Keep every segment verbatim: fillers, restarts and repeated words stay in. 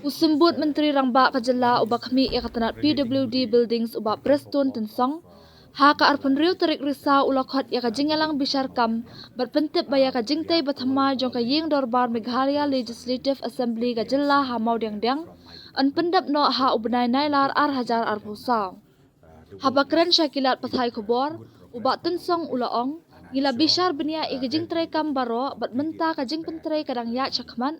U Symbud Myntri Rangbah ka Jylla uba khmih ïa ka tnat P W D Buildings u Bah Prestone Tynsong, ha ka arphew hynriew tarik Risaw u la khot ïa ka jingïalang bishar kam bad pyntip ba ïa ka jingtei ba thymmai jong ka Ïing Dorbar Meghalaya Legislative Assembly ka Jylla ha Mawdiangdiang yn pyndep noh ha u bnai Nailar ar hajar arphew saw. Haba kren sha ki lad pathai khubor, u Bah Tynsong u la ong, ngi la bishar bniah ïa ka jingtrei kam baroh bad mynta ka jingpyntrei ka dang ïaid shakhmat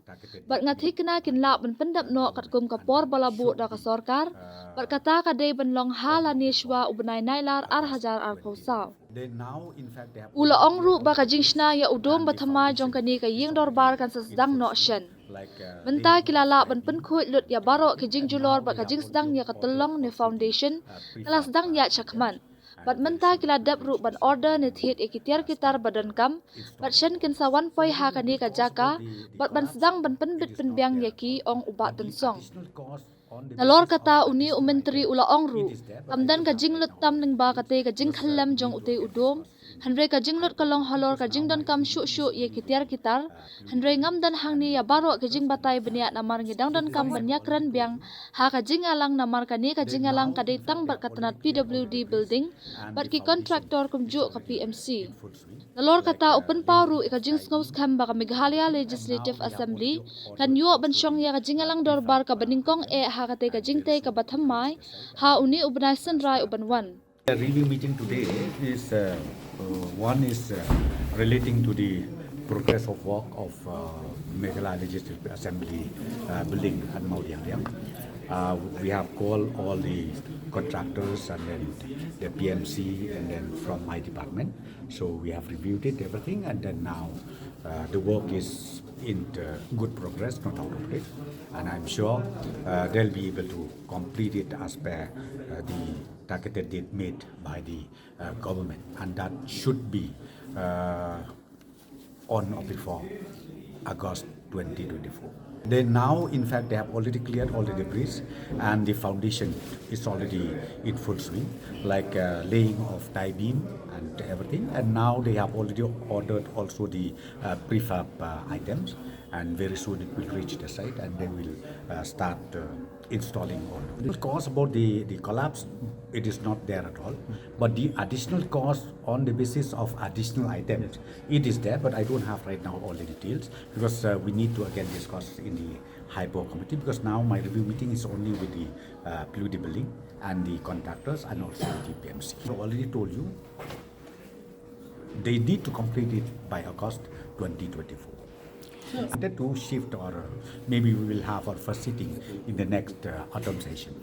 bad nga thikna kin lah ban pyndep noh katkum ka por ba la buh da ka sorkar bad kata ka dei ban long ha lane shuwa u bnai Nailar ar hajar arphew saw. U la ong ruh ba ka jingshna ïa u dum ba thymmai jong kane ka Ïing Dorbar kan sa sdang noh shen. Mynta ki la lah ban pynkhuid lut ïa baroh ki jingjulor bad ka jingsdang ïa ka tyllong ne foundation ka la sdang ïaid shakhmat. Bad mynta ki la dep ruh ban order ne thied ïa ki tiar ki tar ba donkam bad shen kin sa wan poi ha kane ka jaka bad ban sdang ban pynbit pynbiang ïa ki, ong u Bah Tynsong. Nalor kata une u myntri u la ong ruh, kam don ka jinglut tam lyngba katei ka jingkhyllem jong utei u dum, hynrei ka jinglut ka long halor ka jingdonkam shuh shuh ïa ki tiar ki tar, hynrei ngam don hangne ïa baroh ki jingbatai bniah namar ngi dang donkam ban ïakren biang ha ka jingïalang namar kane ka jingïalang ka dei tang bad ka tnat P W D Building bad ki kontraktor kumjuh ka P M C. Nalor kata u pynpaw ruh ïa ka jingsngewskhem ba ka Meghalaya Legislative Assembly kan ïoh ban shong ïa ka jingïalang dorbar kaba nyngkong eh ha katei ka jingtei kaba thymmai ha une u bnai Synrai u ban wan. The review meeting today is, uh, uh, one is, uh, relating to the progress of work of, uh, Meghalaya Legislative Assembly, uh, building at Mawdiangdiang. Uh, we have called all the contractors and then the P M C and then from my department. So we have reviewed it, everything, and then now, uh, the work is in, uh, good progress, not out of date. And I'm sure, uh, they'll be able to complete it as per, uh, the targeted date made by the, uh, government, and that should be, uh, on or before August twenty twenty-four. They now, in fact, they have already cleared all the debris, and the foundation is already in full swing, like, uh, laying of tie beam and everything. And now they have already ordered also the, uh, prefab, uh, items, and very soon it will reach the site, and they will, uh, start, uh, installing all. The cost about the, the collapse, it is not there at all. But the additional cost on the basis of additional items, it is there, but I don't have right now all the details because, uh, we need to again discuss in the high power committee, because now my review meeting is only with the, uh, P W D building and the contractors and also the P M C. I already told you they need to complete it by August twenty twenty-four. Wanted to shift, or, uh, maybe we will have our first sitting in the next, uh, autumn session.